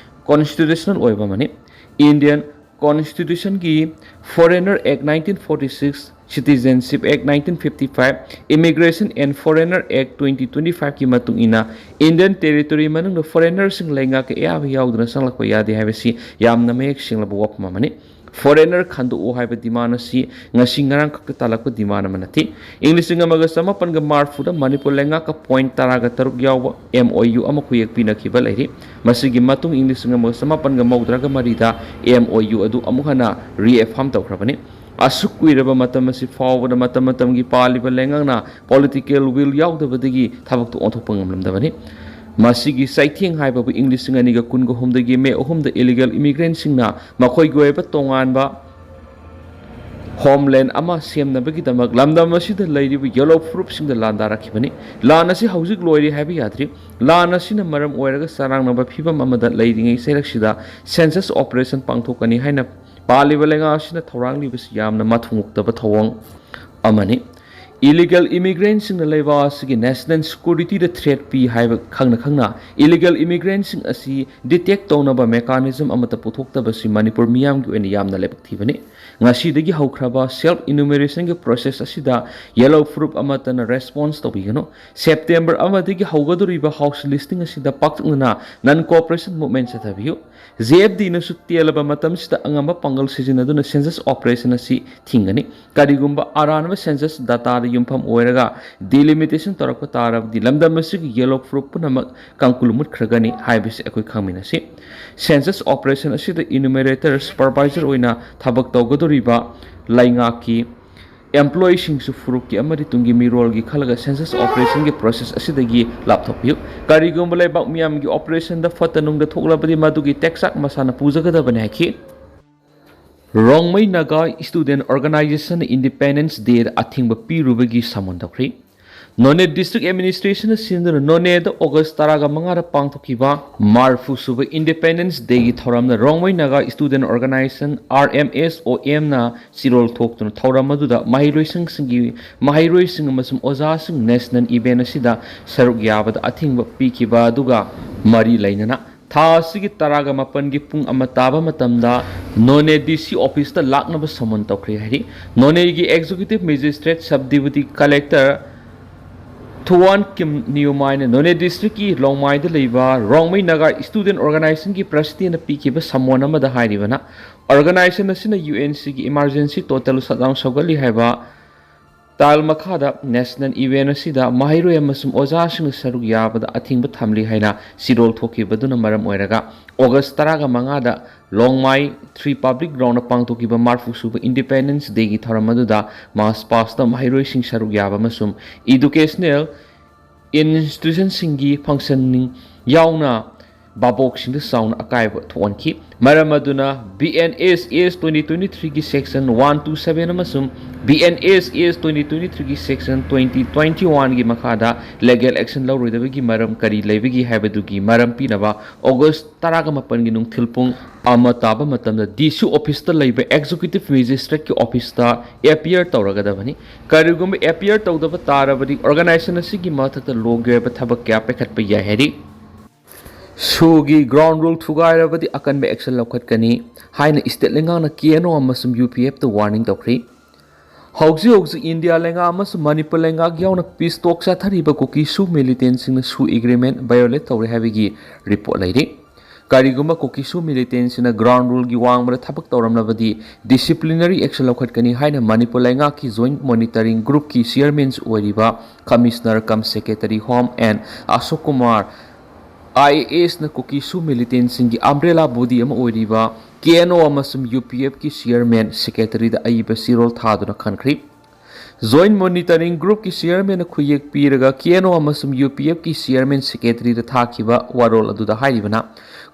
constitutional ꯑꯣꯏꯕ ꯑꯃꯅꯤ꯫ Indian Constitution ꯒꯤ Foreigner Act nineteen forty six, Citizenship Act nineteen fifty five, Immigration and Foreigner Act twenty twenty five ꯀꯤ ꯃꯇꯨꯡ ꯏꯟꯅ Indian Territory ꯃꯅꯨꯡꯗ foreigner ꯁꯤꯡ ꯂꯩꯉꯥꯛꯀꯤ ꯑꯌꯥꯕ ꯌꯥꯎꯗꯅ ꯆꯪꯂꯛꯄ ꯌꯥꯗꯦ ꯍꯥꯏꯕꯁꯤ ꯌꯥꯝꯅ ꯃꯌꯦꯛ ꯁꯦꯡꯂꯕ ꯋꯥꯐꯝ ꯑꯃꯅꯤ꯫ Foreigner ꯈꯟꯗꯣꯛꯎ ꯍꯥꯏꯕ demand ꯑꯁꯤ ꯉꯁꯤ ꯉꯔꯥꯡ ꯈꯛꯇ ꯇꯥꯜꯂꯛꯄ demand ꯑꯃ ꯅꯠꯇꯦ꯫ ꯏꯪ ꯂꯤꯁꯤꯡ ꯑꯃꯒ ꯆꯃꯥꯄꯟꯒ ꯃꯔꯤꯐꯨꯗ ꯃꯅꯤꯄꯨꯔ ꯂꯩꯉꯥꯛꯀ point ꯇꯔꯥꯒ ꯇꯔꯨꯛ ꯌꯥꯎꯕ M O U ꯑꯃ ꯈꯨꯌꯦꯛ ꯄꯤꯅꯈꯤꯕ ꯂꯩꯔꯤ꯫ ꯃꯁꯤꯒꯤ ꯃꯇꯨꯡ ꯏꯪ ꯂꯤꯁꯤꯡ ꯑꯃꯒ ꯆꯃꯥꯄꯟꯒ ꯃꯧꯗ꯭ꯔꯥꯒ ꯃꯔꯤꯗ M O U ꯑꯗꯨ ꯑꯃꯨꯛ ꯍꯟꯅ reaffirm ꯇꯧꯈ꯭ꯔꯕꯅꯤ꯫ ꯑꯁꯨꯛ ꯀꯨꯏꯔꯕ ꯃꯇꯝ ꯑꯁꯤ ꯐꯥꯎꯕꯗ ꯃꯇꯝ ꯃꯇꯝꯒꯤ ꯄꯥꯜꯂꯤꯕ ꯂꯩꯉꯥꯛꯅ political will ꯌꯥꯎꯗꯕꯗꯒꯤ ꯊꯕꯛꯇꯨ ꯑꯣꯟꯊꯣꯛꯄ ꯉꯝꯂꯝꯗꯕꯅꯤ꯫ ꯃꯁꯤꯒꯤ ꯆꯩꯊꯦꯡ ꯍꯥꯏꯕꯕꯨ ꯏꯪ ꯂꯤꯁꯤꯡ ꯑꯅꯤꯒ ꯀꯨꯟꯒ ꯍꯨꯝꯗꯒꯤ ꯃꯦ ꯑꯍꯨꯝꯗ illegal immigrant ꯁꯤꯡꯅ ꯃꯈꯣꯏꯒꯤ ꯑꯣꯏꯕ ꯇꯣꯉꯥꯟꯕ homeland ꯑꯃ ꯁꯦꯝꯅꯕꯒꯤꯗꯃꯛ ꯂꯝꯗꯝ ꯑꯁꯤꯗ ꯂꯩꯔꯤꯕ ꯌꯦꯂꯣ ꯐꯨꯔꯨꯞꯁꯤꯡꯗ ꯂꯥꯟꯗꯥꯔꯛꯈꯤꯕꯅꯤ꯫ ꯂꯥꯟ ꯑꯁꯤ ꯍꯧꯖꯤꯛ ꯂꯣꯏꯔꯦ ꯍꯥꯏꯕ ꯌꯥꯗ꯭ꯔꯤ꯫ ꯂꯥꯟ ꯑꯁꯤꯅ ꯃꯔꯝ ꯑꯣꯏꯔꯒ ꯆꯔꯥꯡꯅꯕ ꯐꯤꯕꯝ ꯑꯃꯗ ꯂꯩꯔꯤꯉꯩ ꯆꯩꯔꯛꯁꯤꯗ census operation ꯄꯥꯡꯊꯣꯛꯀꯅꯤ ꯍꯥꯏꯅ ꯄꯥꯜꯂꯤꯕ ꯂꯩꯉꯥꯛ ꯑꯁꯤꯅ ꯊꯧꯔꯥꯡꯂꯤꯕꯁꯤ ꯌꯥꯝꯅ ꯃꯊꯣꯡ ꯍꯨꯛꯇꯕ ꯊꯧꯑꯣꯡ ꯑꯃꯅꯤ꯫ Illegal immigrant ꯁꯤꯡꯅ ꯂꯩꯕꯥꯛ ꯑꯁꯤꯒꯤ national security ꯗ threat ꯄꯤ ꯍꯥꯏꯕ ꯈꯪꯅ ꯈꯪꯅ illegal immigrant ꯁꯤꯡ ꯑꯁꯤ detect ꯇꯧꯅꯕ mechanism ꯑꯃꯠꯇ ꯄꯨꯊꯣꯛꯇꯕꯁꯤ ꯃꯅꯤꯄꯨꯔ ꯃꯤꯌꯥꯝꯒꯤ ꯑꯣꯏꯅ ꯌꯥꯝꯅ ꯂꯥꯏꯕꯛ ꯊꯤꯕꯅꯤ꯫ ꯉꯁꯤꯗꯒꯤ ꯍꯧꯈ꯭ꯔꯕ self enumeration ꯒꯤ process ꯑꯁꯤꯗ ꯌꯦꯂꯣ ꯐꯨꯔꯨꯞ ꯑꯃꯠꯇꯅ response ꯇꯧꯕꯤꯒꯅꯨ꯫ September ꯑꯃꯗꯒꯤ ꯍꯧꯒꯗꯧꯔꯤꯕ house listing ꯑꯁꯤꯗ ꯄꯥꯛꯇꯛꯅꯅ non cooperation movement ꯆꯠꯊꯕꯤꯌꯨ꯫ ꯖꯦ ꯑꯦꯐ ꯗꯤꯅꯁꯨ ꯇꯦꯜꯂꯕ ꯃꯇꯝꯁꯤꯗ ꯑꯉꯝꯕ ꯄꯥꯡꯒꯜ ꯁꯤꯖꯤꯟꯅꯗꯨꯅ census operation ꯑꯁꯤ ꯊꯤꯡꯒꯅꯤ꯫ ꯀꯔꯤꯒꯨꯝꯕ ꯑꯔꯥꯟꯕ census data ꯗ ꯌꯨꯝꯐꯝ ꯑꯣꯏꯔꯒ delimitation ꯇꯧꯔꯛꯄ ꯇꯥꯔꯕꯗꯤ ꯂꯝꯗꯝ ꯑꯁꯤꯒꯤ ꯌꯦꯂꯣ ꯐꯨꯔꯨꯞ ꯄꯨꯝꯅꯃꯛ ꯀꯥꯡꯀꯨꯂꯨ ꯃꯨꯠꯈ꯭ꯔꯒꯅꯤ ꯍꯥꯏꯕꯁꯤ ꯑꯩꯈꯣꯏ ꯈꯪꯃꯤꯟꯅꯁꯤ꯫ Census operation ꯑꯁꯤꯗ enumerator, supervisor ꯑꯣꯏꯅ ꯊꯕꯛ ꯇꯧꯒꯗꯧꯔꯤꯕ ꯂꯩꯉꯥꯛꯀꯤ employee ꯁꯤꯡꯁꯨ ꯐꯨꯔꯨꯞꯀꯤ ꯑꯃꯗꯤ ꯇꯨꯡꯒꯤ ꯃꯤꯔꯣꯜꯒꯤ ꯈꯜꯂꯒ census operation ꯒꯤ process ꯑꯁꯤꯗꯒꯤ ꯂꯥꯞꯊꯣꯛꯄꯤꯌꯨ꯫ ꯀꯔꯤꯒꯨꯝꯕ ꯂꯩꯕꯥꯛ ꯃꯤꯌꯥꯝꯒꯤ operation ꯗ ꯐꯠꯇ ꯅꯨꯡꯗ ꯊꯣꯛꯂꯕꯗꯤ ꯃꯗꯨꯒꯤ ꯇꯦꯛꯆꯥꯛ ꯃꯁꯥꯅ ꯄꯨꯖꯒꯗꯕꯅꯤ ꯍꯥꯏꯈꯤ꯫ ꯔꯣꯡꯃꯩ ꯅꯥꯒꯥ Student Organisation ꯅ Independence Day ꯗ ꯑꯊꯤꯡꯕ ꯄꯤꯔꯨꯕꯒꯤ ꯁꯃꯟ ꯇꯧꯈ꯭ꯔꯤ꯫ ꯅꯣꯅꯦ ꯗꯤꯁꯇ꯭ꯔꯤꯛ ꯑꯦꯗꯃꯤꯅꯤꯁꯇ꯭ꯔꯦꯁꯟꯅ ꯁꯤꯟꯗꯨꯅ ꯅꯣꯅꯦꯗ ꯑꯣꯒꯁ ꯇꯔꯥꯒ ꯃꯉꯥꯗ ꯄꯥꯡꯊꯣꯛꯈꯤꯕ ꯃꯔꯐꯨ ꯁꯨꯕ ꯏꯟꯗꯤꯄꯦꯟꯗꯦꯟꯁ ꯗꯦꯒꯤ ꯊꯧꯔꯝꯗ Rongmei Naga student organisation, RMSOM ꯅ ꯆꯤꯔꯣꯜ ꯊꯣꯛꯇꯨꯅ ꯊꯧꯔꯝ ꯑꯗꯨꯗ ꯃꯍꯩꯔꯣꯏꯁꯪꯁꯤꯡꯒꯤ ꯃꯍꯩꯔꯣꯏꯁꯤꯡ ꯑꯃꯁꯨꯡ ꯑꯣꯖꯥꯁꯤꯡ ꯅꯦꯁꯅꯦꯜ ꯏꯚꯦꯟꯠ ꯑꯁꯤꯗ ꯁꯔꯨꯛ ꯌꯥꯕꯗ ꯑꯊꯤꯡꯕ ꯄꯤꯈꯤꯕ ꯑꯗꯨꯒ ꯃꯔꯤ ꯂꯩꯅꯅ ꯊꯥ ꯑꯁꯤꯒꯤ ꯇꯔꯥꯒ ꯃꯥꯄꯟꯒꯤ ꯄꯨꯡ ꯑꯃ ꯇꯥꯕ ꯃꯇꯝꯗ ꯅꯣꯅꯦ ꯗꯤ ꯁꯤ ꯑꯣꯐꯤꯁꯇ ꯂꯥꯛꯅꯕ ꯁꯃꯟ ꯇꯧꯈ꯭ꯔꯦ ꯍꯥꯏꯔꯤ꯫ ꯅꯣꯅꯦꯒꯤ executive magistrate sub deputy collector Thuwan Kim ꯅꯤꯌꯨꯃꯥꯏꯅ ꯅꯣꯅꯦ ꯗꯤꯁꯇ꯭ꯔꯤꯛꯀꯤ ꯂꯣꯡꯃꯥꯏꯗ ꯂꯩꯕ ꯔꯣꯡꯃꯩ ꯅꯥꯒꯥ ꯁ꯭ꯇꯨꯗꯦꯟꯠ ꯑꯣꯔꯒꯅꯥꯏꯖꯦꯁꯟꯒꯤ ꯄ꯭ꯔꯁꯤꯗꯦꯟꯠꯅ ꯄꯤꯈꯤꯕ ꯁꯃꯣꯟ ꯑꯃꯗ ꯍꯥꯏꯔꯤꯕꯅ, ꯑꯣꯔꯒꯅꯥꯏꯖꯦꯁꯟ ꯑꯁꯤꯅ ꯌꯨ ꯑꯦꯟ ꯁꯤꯒꯤ ꯏꯃꯥꯔꯖꯦꯟꯁꯤ ꯇꯣꯇꯦꯜ ꯁꯠꯗꯥꯎꯟ ꯁꯧꯒꯠꯂꯤ ꯍꯥꯏꯕ ꯇꯥꯏꯜ ꯃꯈꯥꯗ ꯅꯦꯁꯅꯦꯜ ꯏꯚꯦꯟꯠ ꯑꯁꯤꯗ ꯃꯍꯩꯔꯣꯏ ꯑꯃꯁꯨꯡ ꯑꯣꯖꯥꯁꯤꯡꯅ ꯁꯔꯨꯛ ꯌꯥꯕꯗ ꯑꯊꯤꯡꯕ ꯊꯝꯂꯤ ꯍꯥꯏꯅ ꯆꯤꯔꯣꯜ ꯊꯣꯛꯈꯤꯕꯗꯨꯅ ꯃꯔꯝ ꯑꯣꯏꯔꯒ ꯑꯣꯒꯁ ꯇꯔꯥꯒ ꯃꯉꯥꯗ ꯂꯣꯡꯃꯥꯏ ꯊ꯭ꯔꯤ ꯄꯕ꯭ꯂꯤꯛ ꯒ꯭ꯔꯥꯎꯟꯗ ꯄꯥꯡꯊꯣꯛꯈꯤꯕ ꯃꯔꯐꯨ ꯁꯨꯕ ꯏꯟꯗꯤꯄꯦꯟꯗꯦꯟꯁ ꯗꯦꯒꯤ ꯊꯧꯔꯝ ꯑꯗꯨꯗ ꯃꯥꯔꯆ ꯄꯥꯁꯇ ꯃꯍꯩꯔꯣꯏꯁꯤꯡ ꯁꯔꯨꯛ ꯌꯥꯕ ꯑꯃꯁꯨꯡ ꯏꯗꯨꯀꯦꯁꯅꯦꯜ ꯏꯟꯁꯇꯤꯇ꯭ꯌꯨꯁꯟꯁꯤꯡꯒꯤ ꯐꯪꯁꯟꯁꯤꯡ ꯌꯥꯎꯅ ꯚꯥꯕꯣꯛꯁꯤꯡꯗ ꯆꯥꯎꯅ ꯑꯀꯥꯏꯕ ꯊꯣꯛꯍꯟꯈꯤ꯫ ꯃꯔꯝ ꯑꯗꯨꯅ BNSAS twenty twenty three ꯒꯤ section one two seven ꯑꯃꯁꯨꯡ BNSAS twenty twenty three ꯒꯤ section twenty twenty one ꯒꯤ ꯃꯈꯥꯗ ꯂꯤꯒꯦꯜ ꯑꯦꯛꯁꯟ ꯂꯧꯔꯣꯏꯗꯕꯒꯤ ꯃꯔꯝ ꯀꯔꯤ ꯂꯩꯕꯒꯦ ꯍꯥꯏꯕꯗꯨꯒꯤ ꯃꯔꯝ ꯄꯤꯅꯕ ꯑꯣꯒꯁ ꯇꯔꯥꯒ ꯃꯥꯄꯟꯒꯤ ꯅꯨꯡꯊꯤꯜ ꯄꯨꯡ ꯑꯃ ꯇꯥꯕ ꯃꯇꯝꯗ ꯗꯤ ꯁꯤ ꯑꯣꯐꯤꯁꯇ ꯂꯩꯕ ꯑꯦꯛꯖꯤꯀ꯭ꯌꯨꯇꯤꯚ ꯃꯦꯖꯤꯁꯇ꯭ꯔꯦꯠꯀꯤ ꯑꯣꯐꯤꯁꯇ ꯑꯦꯄꯤꯌꯔ ꯇꯧꯔꯒꯗꯕꯅꯤ꯫ ꯀꯔꯤꯒꯨꯝꯕ ꯑꯦꯄꯤꯌꯔ ꯇꯧꯗꯕ ꯇꯥꯔꯕꯗꯤ ꯑꯣꯔꯒꯅꯥꯏꯖꯦꯁꯟ ꯑꯁꯤꯒꯤ ꯃꯊꯛꯇ ꯂꯣꯒꯤ ꯑꯣꯏꯕ ꯊꯕꯛ ꯀꯌꯥ ꯄꯥꯏꯈꯠꯄ ꯌꯥꯏ ꯍꯥꯏꯔꯤ꯫ ꯁꯨꯒꯤ ꯒ꯭ꯔꯥꯎꯟ ꯔꯨꯜ ꯊꯨꯒꯥꯏꯔꯕꯗꯤ ꯑꯀꯟꯕ ꯑꯦꯛꯁꯟ ꯂꯧꯈꯠꯀꯅꯤ ꯍꯥꯏꯅ ꯁ꯭ꯇꯦꯠ ꯂꯩꯉꯥꯛꯅ KNO ꯑꯃꯁꯨꯡ UPFꯇ ꯋꯥꯔꯅꯤꯡ ꯇꯧꯈ꯭ꯔꯤ꯫ ꯍꯧꯖꯤꯛ ꯍꯧꯖꯤꯛ ꯏꯟꯗꯤꯌꯥ ꯂꯩꯉꯥꯛ ꯑꯃꯁꯨꯡ ꯃꯅꯤꯄꯨꯔ ꯂꯩꯉꯥꯛ ꯌꯥꯎꯅ ꯄꯤꯁ ꯇꯣꯛ ꯆꯠꯊꯔꯤꯕ ꯀꯨꯀꯤ ꯁꯨ ꯃꯤꯂꯤꯇꯦꯟꯁꯤꯡꯅ ꯁꯨ ꯑꯦꯒ꯭ꯔꯤꯃꯦꯟ ꯚꯥꯏꯑꯣꯂꯦꯠ ꯇꯧꯔꯦ ꯍꯥꯏꯕꯒꯤ ꯔꯤꯄꯣꯔꯠ ꯂꯩꯔꯤ꯫ ꯀꯔꯤꯒꯨꯝꯕ ꯀꯨꯀꯤ ꯁꯨ ꯃꯤꯂꯤꯇꯦꯟꯁꯤꯡꯅ ꯒ꯭ꯔꯥꯎꯟ ꯔꯨꯜꯒꯤ ꯋꯥꯡꯃꯗ ꯊꯕꯛ ꯇꯧꯔꯝꯂꯕꯗꯤ ꯗꯤꯁꯤꯄ꯭ꯂꯤꯅꯔꯤ ꯑꯦꯛꯁꯟ ꯂꯧꯈꯠꯀꯅꯤ ꯍꯥꯏꯅ ꯃꯅꯤꯄꯨꯔ ꯂꯩꯉꯥꯛꯀꯤ ꯖꯣꯏꯟꯠ ꯃꯣꯅꯤꯇꯔꯤꯡ ꯒ꯭ꯔꯨꯞꯀꯤ ꯆꯤꯌꯔꯃꯦꯟꯁꯨ ꯑꯣꯏꯔꯤꯕ commissioner cum secretary home N Ashok Kumar IASꯅ ꯀꯨꯀꯤ ꯁꯨ ꯃꯤꯂꯤꯇꯦꯟꯁꯤꯡꯒꯤ ꯑꯝꯕ꯭ꯔꯦꯂꯥ ꯕꯣꯗꯤ ꯑꯃ ꯑꯣꯏꯔꯤꯕ KNO ꯑꯃꯁꯨꯡ UPFꯀꯤ ꯆꯤꯌꯔꯃꯦꯟ ꯁꯦꯀ꯭ꯔꯦꯇꯔꯤꯗ ꯑꯏꯕ ꯆꯦꯔꯣꯜ ꯊꯥꯗꯨꯅ ꯈꯟꯈ꯭ꯔꯤ꯫ ꯖꯣꯏꯟꯠ ꯃꯣꯅꯤꯇꯔꯤꯡ ꯒ꯭ꯔꯨꯞꯀꯤ ꯆꯤꯌꯔꯃꯦꯟꯅ ꯈꯨꯌꯦꯛ ꯄꯤꯔꯒ KNO ꯑꯃꯁꯨꯡ UPFꯀꯤ ꯆꯤꯌꯔꯃꯦꯟ ꯁꯦꯀ꯭ꯔꯦꯇꯔꯤꯗ ꯊꯥꯈꯤꯕ ꯋꯥꯔꯣꯜ ꯑꯗꯨꯗ ꯍꯥꯏꯔꯤꯕꯅ,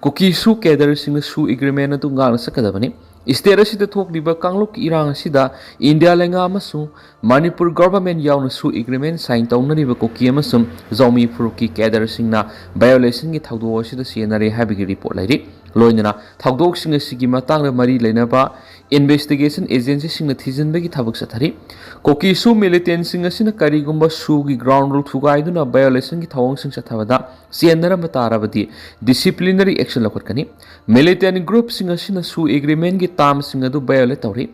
ꯀꯨꯀꯤ ꯁꯨ ꯀꯦꯗꯔꯁꯤꯡꯅ ꯁꯨ ꯑꯦꯒ꯭ꯔꯤꯃꯦꯟ ꯑꯗꯨ ꯉꯥꯛꯅ ꯆꯠꯀꯗꯕꯅꯤ꯫ State ꯑꯁꯤꯗ ꯊꯣꯛꯂꯤꯕ ꯀꯥꯡꯂꯨꯞꯀꯤ ꯏꯔꯥꯡ ꯑꯁꯤꯗ ꯏꯟꯗꯤꯌꯥ ꯂꯩꯉꯥꯛ ꯑꯃꯁꯨꯡ ꯃꯅꯤꯄꯨꯔ government ꯌꯥꯎꯅ SoO agreement sign ꯇꯧꯅꯔꯤꯕ ꯀꯨꯀꯤ ꯑꯃꯁꯨꯡ ꯖꯥꯎꯃꯤ ꯐꯨꯔꯨꯞꯀꯤ cadreꯁꯤꯡꯅ violationꯒꯤ ꯊꯧꯗꯣꯛ ꯑꯁꯤꯗ ꯆꯦꯟꯅꯔꯦ ꯍꯥꯏꯕꯒꯤ report ꯂꯩꯔꯤ꯫ ꯂꯣꯏꯅꯅ ꯊꯧꯗꯣꯛꯁꯤꯡ ꯑꯁꯤꯒꯤ ꯃꯇꯥꯡꯗ ꯃꯔꯤ ꯂꯩꯅꯕ investigation agencyꯁꯤꯡꯅ ꯊꯤꯖꯤꯟꯕꯒꯤ ꯊꯕꯛ ꯆꯠꯊꯔꯤ꯫ ꯀꯨꯀꯤ SoO militantꯁꯤꯡ ꯑꯁꯤꯅ ꯀꯔꯤꯒꯨꯝꯕ SoOꯒꯤ ground rule ꯊꯨꯒꯥꯏꯗꯨꯅ violationꯒꯤ ꯊꯧꯑꯣꯡꯁꯤꯡ ꯆꯠꯊꯕꯗ ꯆꯦꯟꯅꯔꯝꯕ ꯇꯥꯔꯕꯗꯤ disciplinary action ꯂꯧꯈꯠꯀꯅꯤ꯫ Militant groupꯁꯤꯡ ꯑꯁꯤꯅ SoO agreementꯒꯤ termꯁꯤꯡ ꯑꯗꯨ violate ꯇꯧꯔꯤ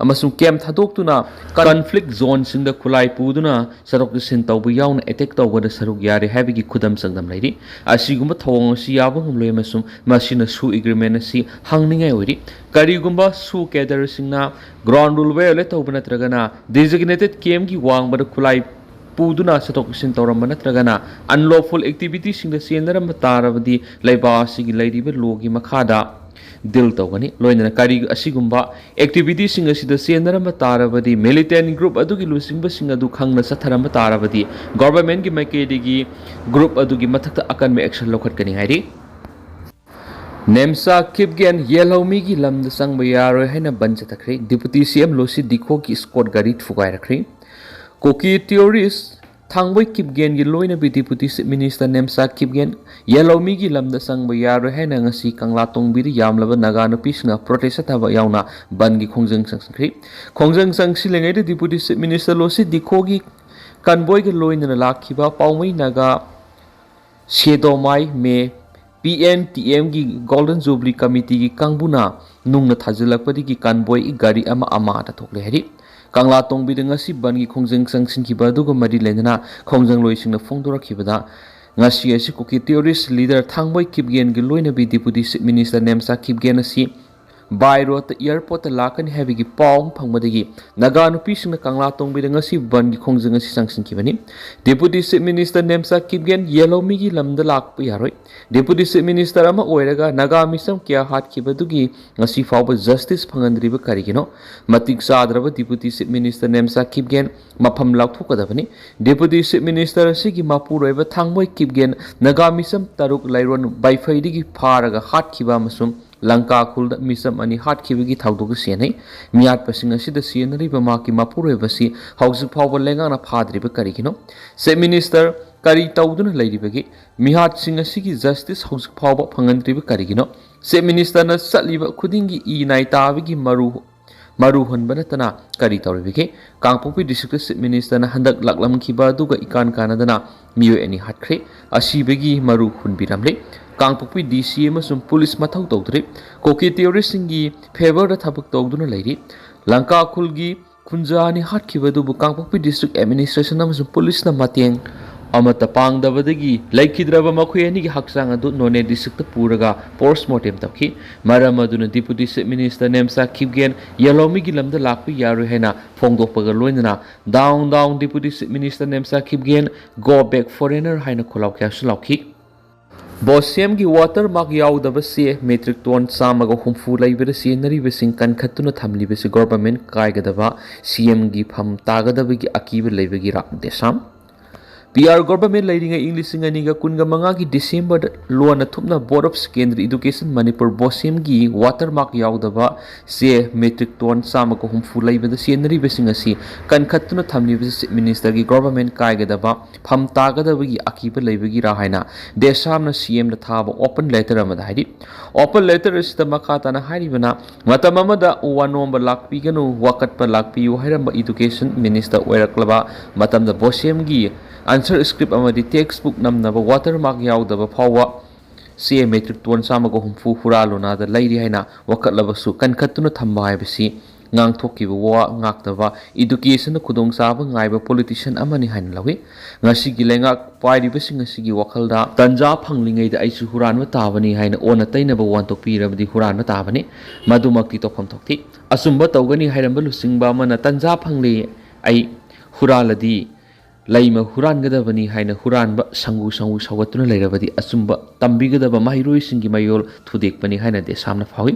ꯑꯃꯁꯨꯡ camp ꯊꯥꯗꯣꯛꯇꯨꯅ conflict zoneꯁꯤꯡꯗ ꯈꯨꯠꯂꯥꯏ ꯄꯨꯗꯨꯅ ꯆꯠꯊꯣꯛ ꯆꯠꯁꯤꯟ ꯇꯧꯕ ꯌꯥꯎꯅ attack ꯇꯧꯕꯗ ꯁꯔꯨꯛ ꯌꯥꯔꯤ ꯍꯥꯏꯕꯒꯤ ꯈꯨꯗꯝ ꯆꯥꯡꯗꯝ ꯂꯩꯔꯤ꯫ ꯑꯁꯤꯒꯨꯝꯕ ꯊꯧꯑꯣꯡ ꯑꯁꯤ ꯌꯥꯕ ꯉꯝꯂꯣꯏ ꯑꯃꯁꯨꯡ ꯃꯁꯤꯅ SoO agreement ꯑꯁꯤ ꯍꯪꯅꯤꯡꯉꯥꯏ ꯑꯣꯏꯔꯤ꯫ ꯀꯔꯤꯒꯨꯝꯕ SoO cadreꯁꯤꯡꯅ ground rule violate ꯇꯧꯕ ꯅꯠꯇ꯭ꯔꯒꯅ designated campꯀꯤ ꯋꯥꯡꯃꯗ ꯈꯨꯠꯂꯥꯏ ꯄꯨꯗꯨꯅ ꯆꯠꯊꯣꯛ ꯆꯠꯁꯤꯟ ꯇꯧꯔꯝꯕ ꯅꯠꯇ꯭ꯔꯒꯅ unlawful activityꯁꯤꯡꯗ ꯆꯦꯟꯅꯔꯝꯕ ꯇꯥꯔꯕꯗꯤ ꯂꯩꯕꯥꯛ ꯑꯁꯤꯒꯤ ꯂꯩꯔꯤꯕ lawꯒꯤ ꯃꯈꯥꯗ deal ꯇꯧꯒꯅꯤ꯫ ꯂꯣꯏꯅꯅ ꯀꯔꯤ ꯑꯁꯤꯒꯨꯝꯕ activityꯁꯤꯡ ꯑꯁꯤꯗ ꯆꯦꯟꯅꯔꯝꯕ ꯇꯥꯔꯕꯗꯤ, militant group ꯑꯗꯨꯒꯤ ꯂꯨꯆꯤꯡꯕꯁꯤꯡ ꯑꯗꯨ ꯈꯪꯅ ꯆꯠꯊꯔꯝꯕ ꯇꯥꯔꯕꯗꯤ governmentꯀꯤ ꯃꯥꯏꯀꯩꯗꯒꯤ group ꯑꯗꯨꯒꯤ ꯃꯊꯛꯇ ꯑꯀꯟꯕ action ꯂꯧꯈꯠꯀꯅꯤ ꯍꯥꯏꯔꯤ꯫ ꯅꯦꯝꯆꯥ ꯀꯤꯞꯒꯦꯟ ꯌꯦꯜꯍꯧꯃꯤꯒꯤ ꯂꯝꯗ ꯆꯪꯕ ꯌꯥꯔꯣꯏ ꯍꯥꯏꯅ ꯕꯟ ꯆꯠꯊꯈ꯭ꯔꯦ꯫ Deputy CM ꯂꯣꯁꯤ ꯗꯤꯈꯣꯒꯤ squad ꯒꯥꯔꯤ ꯊꯨꯒꯥꯏꯔꯛꯈ꯭ꯔꯦ꯫ ꯀꯨꯀꯤ terrorist ꯊꯥꯡꯕꯣꯏ ꯀꯤꯞꯒꯦꯟꯒꯤ ꯂꯣꯏꯅꯕꯤ Deputy Chief Minister Nemcha Kipgen ꯌꯦꯜꯍꯧꯃꯤꯒꯤ ꯂꯝꯗ ꯆꯪꯕ ꯌꯥꯔꯣꯏ ꯍꯥꯏꯅ ꯉꯁꯤ ꯀꯪꯂꯥ ꯇꯣꯡꯕꯤꯗ ꯌꯥꯝꯂꯕ ꯅꯥꯒꯥ ꯅꯨꯄꯤꯁꯤꯡꯅ protest ꯆꯠꯊꯕ ꯌꯥꯎꯅ ꯕꯟꯒꯤ ꯈꯣꯡꯖꯪ ꯆꯪꯁꯤꯟꯈ꯭ꯔꯦ꯫ ꯈꯣꯡꯖꯪ ꯆꯪꯁꯤꯜꯂꯤꯉꯩꯗ Deputy Chief Minister ꯂꯣꯁꯤ ꯗꯤꯈꯣꯒꯤ convoyꯒ ꯂꯣꯏꯅꯅ ꯂꯥꯛꯈꯤꯕ ꯄꯥꯎꯃꯩ ꯅꯥꯒꯥ ꯁꯦꯗꯣꯃꯥꯏ ꯃꯦ PNTMꯒꯤ Golden Jubilee Committeeꯒꯤ ꯀꯥꯡꯕꯨꯅ ꯅꯨꯡꯅ ꯊꯥꯖꯤꯜꯂꯛꯄꯗꯒꯤ convoy ꯒꯥꯔꯤ ꯑꯃ ꯑꯃꯥꯡ ꯑꯇꯥ ꯊꯣꯛꯂꯦ ꯍꯥꯏꯔꯤ꯫ ꯀꯪꯂꯥ ꯇꯣꯡꯕꯤꯗ ꯉꯁꯤ ꯕꯟꯒꯤ ꯈꯣꯡꯖꯪ ꯆꯪꯁꯤꯟꯈꯤꯕ ꯑꯗꯨꯒ ꯃꯔꯤ ꯂꯩꯅꯅ ꯈꯣꯡꯖꯪꯂꯣꯏꯁꯤꯡꯅ ꯐꯣꯡꯗꯣꯔꯛꯈꯤꯕꯗ, ꯉꯁꯤ ꯑꯁꯤ ꯀꯨꯀꯤ terrorist leader ꯊꯥꯡꯕꯣꯏ ꯀꯤꯞꯒꯦꯟꯒꯤ ꯂꯣꯏꯅꯕꯤ Deputy Chief Minister Nemcha Kipgen ꯑꯁꯤ by road airportꯇ ꯂꯥꯛꯀꯅꯤ ꯍꯥꯏꯕꯒꯤ ꯄꯥꯎ ꯑꯃ ꯐꯪꯕꯗꯒꯤ ꯅꯥꯒꯥ ꯅꯨꯄꯤꯁꯤꯡꯅ ꯀꯪꯂꯥ ꯇꯣꯡꯕꯤꯗ ꯉꯁꯤ ꯕꯟꯒꯤ ꯈꯣꯡꯖꯪ ꯑꯁꯤ ꯆꯪꯁꯤꯟꯈꯤꯕꯅꯤ꯫ Deputy Chief Minister Nemcha Kipgen ꯌꯦꯜꯍꯧꯃꯤꯒꯤ ꯂꯝꯗ ꯂꯥꯛꯄ ꯌꯥꯔꯣꯏ꯫ Deputy Chief Minister ꯑꯃ ꯑꯣꯏꯔꯒ ꯅꯥꯒꯥ ꯃꯤꯆꯝ ꯀꯌꯥ ꯍꯥꯠꯈꯤꯕꯗꯨꯒꯤ ꯉꯁꯤ ꯐꯥꯎꯕ justice ꯐꯪꯍꯟꯗ꯭ꯔꯤꯕ ꯀꯔꯤꯒꯤꯅꯣ? ꯃꯇꯤꯛ ꯆꯥꯗ꯭ꯔꯕ Deputy Chief Minister Nemcha Kipgen ꯃꯐꯝ ꯂꯥꯎꯊꯣꯛꯀꯗꯕꯅꯤ꯫ Deputy Chief Minister ꯑꯁꯤꯒꯤ ꯃꯄꯨꯔꯣꯏꯕ ꯊꯥꯡꯃꯣꯏ ꯀꯤꯞꯒꯦꯟ ꯅꯥꯒꯥ ꯃꯤꯆꯝ ꯇꯔꯨꯛ ꯂꯥꯏꯔꯣꯟ ꯕꯥꯏꯐꯩꯗꯒꯤ ꯐꯥꯔꯒ ꯍꯥꯠꯈꯤꯕ ꯑꯃꯁꯨꯡ ꯂꯪꯀꯥ ꯈꯨꯜꯗ ꯃꯤꯆꯝ ꯑꯅꯤ ꯍꯥꯠꯈꯤꯕꯒꯤ ꯊꯧꯗꯣꯛ ꯑꯁꯤ ꯁꯦꯟꯅꯩ꯫ ꯃꯤꯍꯥꯠꯄꯁꯤꯡ ꯑꯁꯤꯗ ꯁꯤꯖꯤꯟꯅꯔꯤꯕ ꯃꯍꯥꯛꯀꯤ ꯃꯄꯨꯔꯣꯏꯕ ꯑꯁꯤ ꯍꯧꯖꯤꯛ ꯐꯥꯎꯕ ꯂꯩꯉꯥꯛꯅ ꯐꯥꯗ꯭ꯔꯤꯕ ꯀꯔꯤꯒꯤꯅꯣ? Chief Minister ꯀꯔꯤ ꯇꯧꯗꯨꯅ ꯂꯩꯔꯤꯕꯒꯦ? ꯃꯤꯍꯥꯠꯁꯤꯡ ꯑꯁꯤꯒꯤ justice ꯍꯧꯖꯤꯛ ꯐꯥꯎꯕ ꯐꯪꯍꯟꯗ꯭ꯔꯤꯕ ꯀꯔꯤꯒꯤꯅꯣ? Chief Minister ꯅ ꯆꯠꯂꯤꯕ ꯈꯨꯗꯤꯡꯒꯤ ꯏ ꯅꯥꯏ ꯇꯥꯕꯒꯤ ꯃꯔꯨ, ꯃꯔꯨ ꯍꯨꯟꯕ ꯅꯠꯇꯅ ꯀꯔꯤ ꯇꯧꯔꯤꯕꯒꯦ? ꯀꯥꯡꯄꯣꯛꯄꯤ district ꯇ Chief Minister ꯅ ꯍꯟꯗꯛ ꯂꯥꯛꯂꯝꯈꯤꯕ ꯑꯗꯨꯒ ꯏꯀꯥꯟ ꯀꯥꯟꯅꯗꯅ ꯃꯤꯑꯣꯏ ꯑꯅꯤ ꯍꯥꯠꯈ꯭ꯔꯦ꯫ ꯑꯁꯤꯕꯒꯤ ꯃꯔꯨ ꯍꯨꯟꯕꯤꯔꯝꯂꯦ꯫ ꯀꯥꯡꯄꯣꯛꯄꯤ D C ꯑꯃꯁꯨꯡ ꯄꯨꯂꯤꯁ ꯃꯊꯧ ꯇꯧꯗ꯭ꯔꯤ꯫ ꯀꯨꯀꯤ terrorist ꯁꯤꯡꯒꯤ favour ꯗ ꯊꯕꯛ ꯇꯧꯗꯨꯅ ꯂꯩꯔꯤ꯫ ꯂꯪꯀꯥ ꯈꯨꯜꯒꯤ ꯈꯨꯟꯖꯥ ꯑꯅꯤ ꯍꯥꯠꯈꯤꯕ ꯑꯗꯨꯕꯨ ꯀꯥꯡꯄꯣꯛꯄꯤ district administration ꯑꯃꯁꯨꯡ ꯄꯨꯂꯤꯁꯅ ꯃꯇꯦꯡ ꯑꯃꯠꯇ ꯄꯥꯡꯗꯕꯗꯒꯤ ꯂꯩꯈꯤꯗ꯭ꯔꯕ ꯃꯈꯣꯏ ꯑꯅꯤꯒꯤ ꯍꯛꯆꯥꯡ ꯑꯗꯨ ꯅꯣꯅꯦ district ꯇ ꯄꯨꯔꯒ post mortem ꯇꯧꯈꯤ꯫ ꯃꯔꯝ ꯑꯗꯨꯅ Deputy Chief Minister ꯅꯦꯝꯆꯥ ꯈꯤꯞꯒꯦꯟ ꯌꯦꯂꯣꯃꯤꯒꯤ ꯂꯝꯗ ꯂꯥꯛꯄ ꯌꯥꯔꯣꯏ ꯍꯥꯏꯅ ꯐꯣꯡꯗꯣꯛꯄꯒ ꯂꯣꯏꯅꯅ "Down, down, Deputy Chief Minister Nemcha ꯈꯤꯞꯒꯦꯟ, go back foreigner" ꯍꯥꯏꯅ ꯈꯣꯜꯂꯥꯎ ꯀꯌꯥꯁꯨ ꯂꯥꯎꯈꯤ꯫ ꯕꯣꯁꯦꯝꯒꯤ water mark ꯌꯥꯎꯗꯕ ꯆꯦ metric ton ꯆꯥꯝꯃꯒ ꯍꯨꯝꯐꯨ ꯂꯩꯕꯗ ꯆꯦꯟꯅꯔꯤꯕꯁꯤꯡ ꯀꯟꯈꯠꯇꯨꯅ ꯊꯝꯂꯤꯕꯁꯤ government ꯀꯥꯏꯒꯗꯕ, C M ꯒꯤ ꯐꯝ ꯇꯥꯒꯗꯕꯒꯤ ꯑꯀꯤꯕ ꯂꯩꯕꯒꯤꯔꯥ? ꯗꯦꯁꯥꯝ꯫ P R government ꯂꯩꯔꯤꯉꯩ ꯏꯪ ꯂꯤꯁꯤꯡ ꯑꯅꯤꯒ ꯀꯨꯟꯒ ꯃꯉꯥꯒꯤ December ꯗ ꯂꯣꯟꯅ ꯊꯨꯞꯅ Board of Secondary Education Manipur, ꯕꯣꯁꯦꯝꯒꯤ water mark ꯌꯥꯎꯗꯕ ꯆꯦ metric ton ꯆꯥꯝꯃꯒ ꯍꯨꯝꯐꯨ ꯂꯩꯕꯗ ꯆꯦꯟꯅꯔꯤꯕꯁꯤꯡ ꯑꯁꯤ ꯀꯟꯈꯠꯇꯨꯅ ꯊꯝꯂꯤꯕꯁꯤ Chief Minister ꯒꯤ government ꯀꯥꯏꯒꯗꯕ, ꯐꯝ ꯇꯥꯒꯗꯕꯒꯤ ꯑꯀꯤꯕ ꯂꯩꯕꯒꯤꯔꯥ ꯍꯥꯏꯅ ꯗꯦꯁꯥꯝꯅ C M ꯗ ꯊꯥꯕ open letter ꯑꯃꯗ ꯍꯥꯏꯔꯤ꯫ Open letter ꯑꯁꯤꯗ ꯃꯈꯥ ꯇꯥꯅ ꯍꯥꯏꯔꯤꯕꯅ, ꯃꯇꯝ ꯑꯃꯗ ꯋꯥꯅꯣꯝꯕ ꯂꯥꯛꯄꯤꯒꯅꯨ, ꯋꯥꯀꯠꯄ ꯂꯥꯛꯄꯤꯌꯨ ꯍꯥꯏꯔꯝꯕ education minister ꯑꯣꯏꯔꯛꯂꯕ ꯃꯇꯝꯗ ꯕꯣꯁꯦꯝꯒꯤ answer script ꯑꯃꯗꯤ text book ꯅꯝꯅꯕ water mark ꯌꯥꯎꯗꯕ ꯐꯥꯎꯕ ꯆꯦ metric ton ꯆꯥꯝꯃꯒ ꯍꯨꯝꯐꯨ ꯍꯨꯔꯥ ꯂꯣꯅꯥꯗ ꯂꯩꯔꯤ ꯍꯥꯏꯅ ꯋꯥꯀꯠꯂꯕꯁꯨ ꯀꯟꯈꯠꯇꯨꯅ ꯊꯝꯕ ꯍꯥꯏꯕꯁꯤ ꯉꯥꯡꯊꯣꯛꯈꯤꯕ ꯋꯥ ꯉꯥꯛꯇꯕ, education ꯗ ꯈꯨꯗꯣꯡꯆꯥꯕ ꯉꯥꯏꯕ politician ꯑꯃꯅꯤ ꯍꯥꯏꯅ ꯂꯧꯏ꯫ ꯉꯁꯤꯒꯤ ꯂꯩꯉꯥꯛ ꯄꯥꯏꯔꯤꯕꯁꯤꯡ ꯑꯁꯤꯒꯤ ꯋꯥꯈꯜꯗ ꯇꯟꯖꯥ ꯐꯪꯂꯤꯉꯩꯗ ꯑꯩꯁꯨ ꯍꯨꯔꯥꯟꯕ ꯇꯥꯕꯅꯤ ꯍꯥꯏꯅ ꯑꯣꯟꯅ ꯇꯩꯅꯕ ꯋꯥꯟꯊꯣꯛꯄꯤꯔꯕꯗꯤ ꯍꯨꯔꯥꯟꯕ ꯇꯥꯕꯅꯤ꯫ ꯃꯗꯨꯃꯛꯇꯤ ꯇꯧꯐꯝ ꯊꯣꯛꯇꯦ꯫ ꯑꯆꯨꯝꯕ ꯇꯧꯒꯅꯤ ꯍꯥꯏꯔꯝꯕ ꯂꯨꯆꯤꯡꯕ ꯑꯃꯅ ꯇꯟꯖꯥ ꯐꯪꯂꯦ, ꯑꯩ ꯍꯨꯔꯥꯜꯂꯗꯤ ꯂꯩꯃ ꯍꯨꯔꯥꯟꯒꯗꯕꯅꯤ ꯍꯥꯏꯅ ꯍꯨꯔꯥꯟꯕ ꯁꯪꯒꯨ ꯁꯪꯒꯨ ꯁꯧꯒꯠꯇꯨꯅ ꯂꯩꯔꯕꯗꯤ ꯑꯆꯨꯝꯕ ꯇꯝꯕꯤꯒꯗꯕ ꯃꯍꯩꯔꯣꯏꯁꯤꯡꯒꯤ ꯃꯌꯣꯜ ꯊꯨꯗꯦꯛꯄꯅꯤ ꯍꯥꯏꯅ ꯗꯦꯁꯥꯝꯅ ꯐꯥꯎꯏ꯫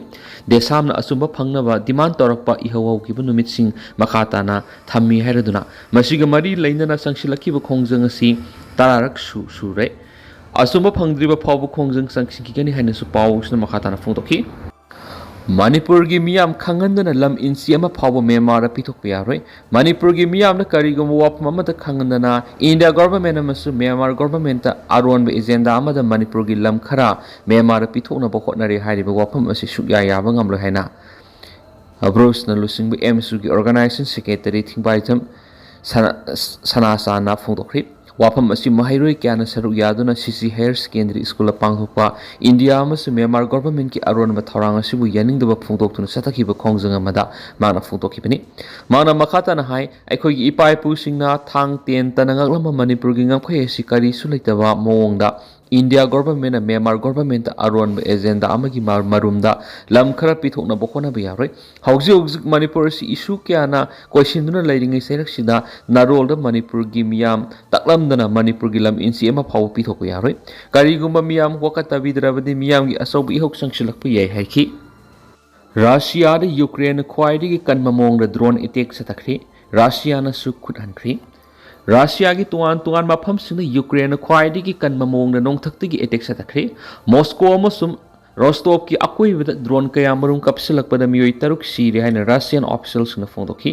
ꯗꯦꯁꯥꯝꯅ ꯑꯆꯨꯝꯕ ꯐꯪꯅꯕ demand ꯇꯧꯔꯛꯄ ꯏꯍꯧ ꯍꯧꯈꯤꯕ ꯅꯨꯃꯤꯠꯁꯤꯡ ꯃꯈꯥ ꯇꯥꯅ ꯊꯝꯃꯤ ꯍꯥꯏꯔꯗꯨꯅ ꯃꯁꯤꯒ ꯃꯔꯤ ꯂꯩꯅꯅ ꯆꯪꯁꯤꯜꯂꯛꯈꯤꯕ ꯈꯣꯡꯖꯪ ꯑꯁꯤ ꯇꯔꯥꯔꯛ ꯁꯨ-, ꯁꯨꯔꯦ꯫ ꯑꯆꯨꯝꯕ ꯐꯪꯗ꯭ꯔꯤꯕ ꯐꯥꯎꯕ ꯈꯣꯡꯖꯪ ꯆꯪꯁꯤꯟꯈꯤꯒꯅꯤ ꯍꯥꯏꯅꯁꯨ ꯄꯥꯎꯁꯤꯅ ꯃꯈꯥ ꯇꯥꯅ ꯐꯣꯡꯗꯣꯛꯈꯤ꯫ ꯃꯅꯤꯄꯨꯔꯒꯤ ꯃꯤꯌꯥꯝ ꯈꯪꯍꯟꯗꯅ ꯂꯝ ꯏꯟꯆꯤ ꯑꯃ ꯐꯥꯎꯕ ꯃ꯭ꯌꯥꯟꯃꯥꯔꯗ ꯄꯤꯊꯣꯛꯄ ꯌꯥꯔꯣꯏ꯫ ꯃꯅꯤꯄꯨꯔꯒꯤ ꯃꯤꯌꯥꯝꯅ ꯀꯔꯤꯒꯨꯝꯕ ꯋꯥꯐꯝ ꯑꯃꯗ ꯈꯪꯍꯟꯗꯅ ꯏꯟꯗꯤꯌꯥ ꯒꯣꯚꯔꯟꯃꯦꯟꯠ ꯑꯃꯁꯨꯡ ꯃ꯭ꯌꯥꯟꯃꯥꯔ ꯒꯣꯚꯔꯟꯃꯦꯟꯠꯇ ꯑꯔꯣꯟꯕ ꯑꯦꯖꯦꯟꯗꯥ ꯑꯃꯗ ꯃꯅꯤꯄꯨꯔꯒꯤ ꯂꯝ ꯈꯔ ꯃ꯭ꯌꯥꯟꯃꯥꯔꯗ ꯄꯤꯊꯣꯛꯅꯕ ꯍꯣꯠꯅꯔꯤ ꯍꯥꯏꯔꯤꯕ ꯋꯥꯐꯝ ꯑꯁꯤ ꯁꯨꯛꯌꯥ ꯌꯥꯕ ꯉꯝꯂꯣꯏ ꯍꯥꯏꯅ ꯕ꯭ꯔꯨꯁꯅ ꯂꯨꯆꯤꯡꯕ ꯑꯦꯝꯁꯨꯒꯤ ꯑꯣꯔꯒꯅꯥꯏꯖꯦꯁꯟ ꯁꯦꯀ꯭ꯔꯦꯇꯔꯤ ꯊꯤꯡꯕꯥꯏꯖꯝ ꯁꯅꯥ-, ꯁꯅꯥꯆꯥꯟꯅ ꯐꯣꯡꯗꯣꯛꯈ꯭ꯔꯤ꯫ ꯋꯥꯐꯝ ꯑꯁꯤ ꯃꯍꯩꯔꯣꯏ ꯀꯌꯥꯅ ꯁꯔꯨꯛ ꯌꯥꯗꯨꯅ ꯁꯤꯁꯤ ꯍꯥꯌꯔ ꯁꯦꯀꯦꯟꯗꯔꯤ ꯁ꯭ꯀꯨꯜꯗ ꯄꯥꯡꯊꯣꯛꯄ ꯏꯟꯗꯤꯌꯥ ꯑꯃꯁꯨꯡ ꯃ꯭ꯌꯥꯟꯃꯥꯔ ꯒꯣꯚꯔꯟꯃꯦꯟꯠꯀꯤ ꯑꯔꯣꯟꯕ ꯊꯧꯔꯥꯡ ꯑꯁꯤꯕꯨ ꯌꯥꯅꯤꯡꯗꯕ ꯐꯣꯡꯗꯣꯛꯇꯨꯅ ꯆꯠꯊꯈꯤꯕ ꯈꯣꯡꯖꯪ ꯑꯃꯗ ꯃꯥꯅ ꯐꯣꯡꯗꯣꯛꯈꯤꯕꯅꯤ꯫ ꯃꯥꯅ ꯃꯈꯥ ꯇꯥꯅ ꯍꯥꯏ, ꯑꯩꯈꯣꯏꯒꯤ ꯏꯄꯥ ꯏꯄꯨꯁꯤꯡꯅ ꯊꯥꯡ ꯇꯦꯟ ꯇꯅ ꯉꯥꯛꯂꯝꯕ ꯃꯅꯤꯄꯨꯔꯒꯤ ꯉꯝꯈꯩ ꯑꯁꯤ ꯀꯔꯤꯁꯨ ꯂꯩꯇꯕ ꯃꯑꯣꯡꯗ ꯏꯟꯗꯤꯌꯥ ꯒꯣꯚꯔꯟꯃꯦꯟꯠꯅ ꯃ꯭ꯌꯥꯟꯃꯥꯔ ꯒꯣꯚꯔꯟꯃꯦꯟꯠꯇ ꯑꯔꯣꯟꯕ ꯑꯦꯖꯦꯟꯗꯥ ꯑꯃꯒꯤ ꯃ-, ꯃꯔꯨꯝꯗ ꯂꯝ ꯈꯔ ꯄꯤꯊꯣꯛꯅꯕ ꯍꯣꯠꯅꯕ ꯌꯥꯔꯣꯏ꯫ ꯍꯧꯖꯤꯛ ꯍꯧꯖꯤꯛ ꯃꯅꯤꯄꯨꯔ ꯑꯁꯤ ꯏꯁꯨ ꯀꯌꯥꯅ ꯀꯣꯏꯁꯤꯟꯗꯨꯅ ꯂꯩꯔꯤꯉꯩ ꯆꯩꯔꯛꯁꯤꯗ ꯅꯥꯔꯣꯜꯗ ꯃꯅꯤꯄꯨꯔꯒꯤ ꯃꯤꯌꯥꯝ ꯇꯥꯛꯂꯝꯗꯅ ꯃꯅꯤꯄꯨꯔꯒꯤ ꯂꯝ ꯏꯟꯆꯤ ꯑꯃ ꯐꯥꯎꯕ ꯄꯤꯊꯣꯛꯄ ꯌꯥꯔꯣꯏ꯫ ꯀꯔꯤꯒꯨꯝꯕ ꯃꯤꯌꯥꯝ ꯋꯥꯀꯠꯇꯕꯤꯗ꯭ꯔꯕꯗꯤ ꯃꯤꯌꯥꯝꯒꯤ ꯑꯆꯧꯕ ꯏꯍꯧ ꯆꯪꯁꯤꯜꯂꯛꯄ ꯌꯥꯏ ꯍꯥꯏꯈꯤ꯫ ꯔꯁꯤꯌꯥꯗ ꯌꯨꯀ꯭ꯔꯦꯟꯅ ꯈ꯭ꯋꯥꯏꯗꯒꯤ ꯀꯟꯕ ꯃꯑꯣꯡꯗ ꯗ꯭ꯔꯣꯟ ꯑꯦꯇꯦꯛ ꯆꯠꯊꯈ꯭ꯔꯦ꯫ ꯔꯁꯤꯌꯥꯅꯁꯨ ꯈꯨꯠ ꯍꯟꯈ꯭ꯔꯦ꯫ ꯔꯁꯤꯌꯥꯒꯤ ꯇꯣꯉꯥꯟ ꯇꯣꯉꯥꯟꯕ ꯃꯐꯝꯁꯤꯡꯗ ꯌꯨꯀ꯭ꯔꯦꯟꯅ ꯈ꯭ꯋꯥꯏꯗꯒꯤ ꯀꯟꯕ ꯃꯑꯣꯡꯗ ꯅꯣꯡꯊꯛꯇꯒꯤ ꯑꯦꯇꯦꯛ ꯆꯠꯊꯈ꯭ꯔꯦ꯫ ꯃꯣꯁꯀꯣ ꯑꯃꯁꯨꯡ ꯔꯣꯁꯇꯣꯞꯀꯤ ꯑꯀꯣꯏꯕꯗ ꯗ꯭ꯔꯣꯟ ꯀꯌꯥ ꯃꯔꯨꯝ ꯀꯥꯞꯁꯤꯜꯂꯛꯄꯗ ꯃꯤꯑꯣꯏ ꯇꯔꯨꯛ ꯁꯤꯔꯦ ꯍꯥꯏꯅ ꯔꯁꯤꯌꯥꯟ ꯑꯣꯐꯤꯁꯤꯌꯦꯜꯁꯤꯡꯅ ꯐꯣꯡꯗꯣꯛꯈꯤ꯫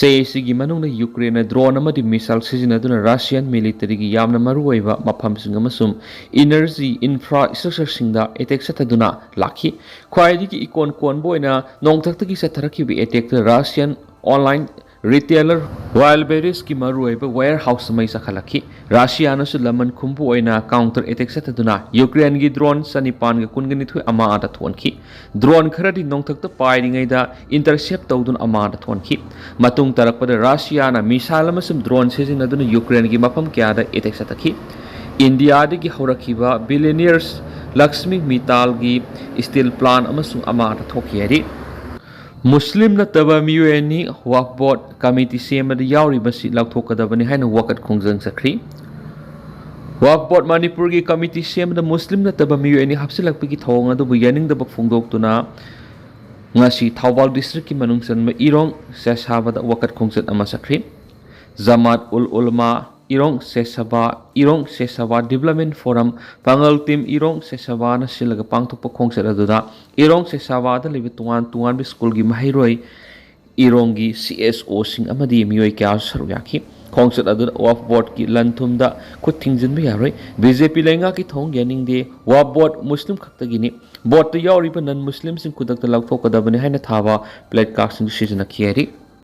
ꯆꯌꯣꯜ ꯑꯁꯤꯒꯤ ꯃꯅꯨꯡꯗ ꯌꯨꯀ꯭ꯔꯦꯟꯅ ꯗ꯭ꯔꯣꯟ ꯑꯃꯗꯤ ꯃꯤꯁꯥꯏꯜ ꯁꯤꯖꯤꯟꯅꯗꯨꯅ ꯔꯁꯤꯌꯥꯟ ꯃꯤꯂꯤꯇꯔꯤꯒꯤ ꯌꯥꯝꯅ ꯃꯔꯨꯑꯣꯏꯕ ꯃꯐꯝꯁꯤꯡ ꯑꯃꯁꯨꯡ ꯏꯅꯔꯖꯤ ꯏꯟꯐ꯭ꯔꯥꯁ꯭ꯇ꯭ꯔꯛꯆꯔꯁꯤꯡꯗ ꯑꯦꯇꯦꯛ ꯆꯠꯊꯗꯨꯅ ꯂꯥꯛꯈꯤ꯫ ꯈ꯭ꯋꯥꯏꯗꯒꯤ ꯏꯀꯣꯟ ꯀꯣꯟꯕ ꯑꯣꯏꯅ ꯅꯣꯡꯊꯛꯇꯒꯤ ꯆꯠꯊꯔꯛꯈꯤꯕ ꯑꯦꯇꯦꯛꯇ ꯔꯁꯤꯌꯥꯟ ꯑꯣꯟꯂꯥꯏꯟ ꯔꯤꯇꯦꯂꯔ ꯋꯥꯏꯜꯕꯦꯔꯤꯁꯀꯤ ꯃꯔꯨꯑꯣꯏꯕ ꯋꯦꯌꯔ ꯍꯥꯎꯁ ꯃꯩ ꯆꯥꯛꯈꯠꯂꯛꯈꯤ꯫ ꯔꯁꯤꯌꯥꯅꯁꯨ ꯂꯃꯟ ꯈꯨꯝꯕ ꯑꯣꯏꯅ ꯀꯥꯎꯟꯇꯔ ꯑꯦꯇꯦꯛ ꯆꯠꯊꯗꯨꯅ ꯌꯨꯀ꯭ꯔꯦꯟꯒꯤ ꯗ꯭ꯔꯣꯟ ꯆꯅꯤꯄꯥꯟꯒ ꯀꯨꯟꯒ ꯅꯤꯊꯣꯏ ꯑꯃꯥꯡ ꯑꯇꯥ ꯊꯣꯛꯍꯟꯈꯤ꯫ ꯗ꯭ꯔꯣꯟ ꯈꯔꯗꯤ ꯅꯣꯡꯊꯛꯇ ꯄꯥꯏꯔꯤꯉꯩꯗ ꯏꯟꯇꯔꯁꯦꯞ ꯇꯧꯗꯨꯅ ꯑꯃꯥꯡ ꯑꯇꯥ ꯊꯣꯛꯍꯟꯈꯤ꯫ ꯃꯇꯨꯡ ꯇꯥꯔꯛꯄꯗ ꯔꯁꯤꯌꯥꯅ ꯃꯤꯁꯥꯏꯜ ꯑꯃꯁꯨꯡ ꯗ꯭ꯔꯣꯟ ꯁꯤꯖꯤꯟꯅꯗꯨꯅ ꯌꯨꯀ꯭ꯔꯦꯟꯒꯤ ꯃꯐꯝ ꯀꯌꯥꯗ ꯑꯦꯇꯦꯛ ꯆꯠꯊꯈꯤ꯫ ꯏꯟꯗꯤꯌꯥꯗꯒꯤ ꯍꯧꯔꯛꯈꯤꯕ ꯕꯤꯂꯤꯅꯤꯌꯔꯁ ꯂꯛꯁꯃꯤ ꯃꯤꯇꯥꯜꯒꯤ ꯁ꯭ꯇꯤꯜ ꯄ꯭ꯂꯥꯟ ꯑꯃꯁꯨꯡ ꯑꯃꯥꯡ ꯑꯇꯥ ꯊꯣꯛꯈꯤ ꯍꯥꯏꯔꯤ꯫ ꯃꯨꯁꯂꯤꯝ ꯅꯠꯇꯕ ꯃꯤꯑꯣꯏ ꯑꯅꯤ ꯋꯥꯛꯐ ꯕꯣꯔꯗ ꯀꯃꯤꯇꯤ ꯁꯦꯝꯕꯗ ꯌꯥꯎꯔꯤꯕꯁꯤ ꯂꯧꯊꯣꯛꯀꯗꯕꯅꯤ ꯍꯥꯏꯅ ꯋꯥꯀꯠ ꯈꯣꯡꯖꯪ ꯆꯠꯈ꯭ꯔꯤ꯫ ꯋꯥꯛꯐ ꯕꯣꯔꯗ ꯃꯅꯤꯄꯨꯔꯒꯤ ꯀꯃꯤꯇꯤ ꯁꯦꯝꯕꯗ ꯃꯨꯁꯂꯤꯝ ꯅꯠꯇꯕ ꯃꯤꯑꯣꯏ ꯑꯅꯤ ꯍꯥꯞꯆꯤꯜꯂꯛꯄꯒꯤ ꯊꯧꯑꯣꯡ ꯑꯗꯨꯕꯨ ꯌꯥꯅꯤꯡꯗꯕ ꯐꯣꯡꯗꯣꯛꯇꯨꯅ ꯉꯁꯤ ꯊꯧꯕꯥꯜ ꯗꯤꯁꯇ꯭ꯔꯤꯛꯀꯤ ꯃꯅꯨꯡ ꯆꯟꯕ ꯏꯔꯣꯡ ꯆꯦꯁꯥꯕꯗ ꯋꯥꯀꯠ ꯈꯣꯡꯆꯠ ꯑꯃ ꯆꯠꯈ꯭ꯔꯤ꯫ ꯖꯃꯥꯠ ꯎꯜ ꯎꯂꯃꯥ ꯏꯔꯣꯡ ꯁꯦꯁꯥꯕꯥ, ꯏꯔꯣꯡ ꯁꯦꯁꯥꯕꯥ Development Forum, ꯄꯥꯉꯜ ꯇꯤꯝ ꯏꯔꯣꯡ ꯁꯦꯁꯥꯕꯥꯅ ꯁꯤꯜꯂꯒ ꯄꯥꯡꯊꯣꯛꯄ ꯈꯣꯡꯆꯠ ꯑꯗꯨꯗ ꯏꯔꯣꯡ ꯁꯦꯁꯥꯕꯥꯗ ꯂꯩꯕ ꯇꯣꯉꯥꯟ ꯇꯣꯉꯥꯟꯕ ꯁ꯭ꯀꯨꯜꯒꯤ ꯃꯍꯩꯔꯣꯏ, ꯏꯔꯣꯡꯒꯤ ꯁꯤ ꯑꯦꯁ ꯑꯣꯁꯤꯡ ꯑꯃꯗꯤ ꯃꯤꯑꯣꯏ ꯀꯌꯥꯁꯨ ꯁꯔꯨꯛ ꯌꯥꯈꯤ꯫ ꯈꯣꯡꯆꯠ ꯑꯗꯨꯗ ꯋꯥꯐ ꯕꯣꯔꯗꯀꯤ ꯂꯟ ꯊꯨꯝꯗ ꯈꯨꯠ ꯊꯤꯡꯖꯤꯟꯕ ꯌꯥꯔꯣꯏ, ꯕꯤ ꯖꯦ ꯄꯤ ꯂꯩꯉꯥꯛꯀꯤ ꯊꯧꯑꯣꯡ ꯌꯥꯅꯤꯡꯗꯦ, ꯋꯥꯐ ꯕꯣꯔꯗ ꯃꯨꯁꯂꯤꯝ ꯈꯛꯇꯒꯤꯅꯤ, ꯕꯣꯔꯗꯇ ꯌꯥꯎꯔꯤꯕ ꯅꯟ ꯃꯨꯁꯂꯤꯝꯁꯤꯡ ꯈꯨꯗꯛꯇ ꯂꯧꯊꯣꯛꯀꯗꯕꯅꯤ ꯍꯥꯏꯅ ꯊꯥꯕ ꯄ꯭ꯂꯦꯀꯥꯔꯗꯁꯤꯡꯁꯨ ꯁꯤꯖꯤꯟꯅꯈꯤ ꯍꯥꯏꯔꯤ꯫